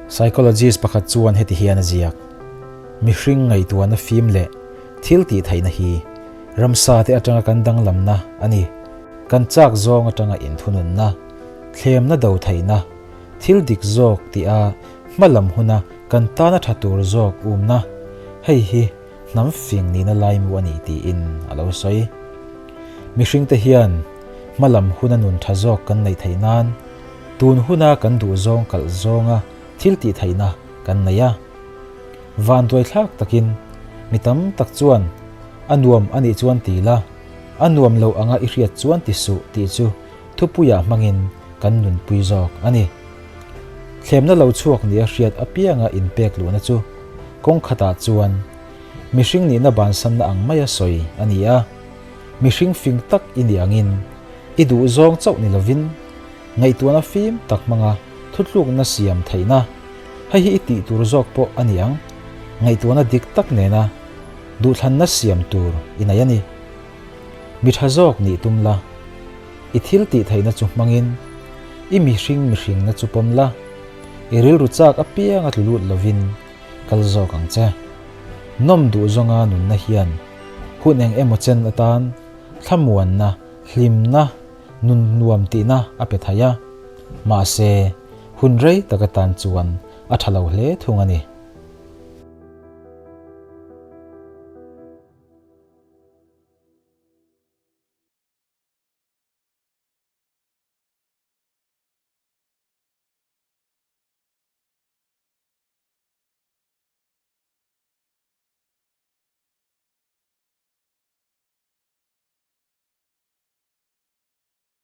Psychologist pakhat chuan heti hian a ziak, Mihring ngaihtuahna fim leh thil tih theihna hi ramsa te atanga kan danglamna a ni. Kan chak zawng atanga inthununna, thlemna do theihna, thil dik zawk tih a hmalam huna kan tana tha tur zawk umna, hei hi hnam fing nihna laimu a ni tiin a lo sawi. Mihringte hian hmalam huna nun tha zawk kan neih theih nan tun huna kan duh zawng kalh zawnga thil tih theihna kan nei a. Vanduai thlak takin mi tam tak chuan a nuam a nih chuan ti la, a nuam lo anga i hriat chuan ti suh tih chu thupuiah hmangin kan nunpui zawk a ni. Thlemna lo chhuak nia hriat apianga inpek luhna chu kawng khatah chuan mihring nihna bansanna ang maia sawi a ni a. Mihring fing tak i nih angin i duh zawng chauh ni lovin ngaihtuahna fim tak hmanga thutlukna siam theihna, hei hi i tih tur zawk pawh a ni ang, ngaihtuahna dik tak nena duhthlanna siam tur i nei a ni. Mi tha zawk nih tum la, i thil tih theihna chu hmangin i mihring mihringna chu pawm la, i rilru chak apianga tlu lut lovin kal zawk ang che. Nawm duh zawnga nunna hian hun eng emaw chen atan thlamuanna, hlimna, nun nuam tihna a pe thei a, mahse hun rei tak atan chuan a tha lo hle thung a ni.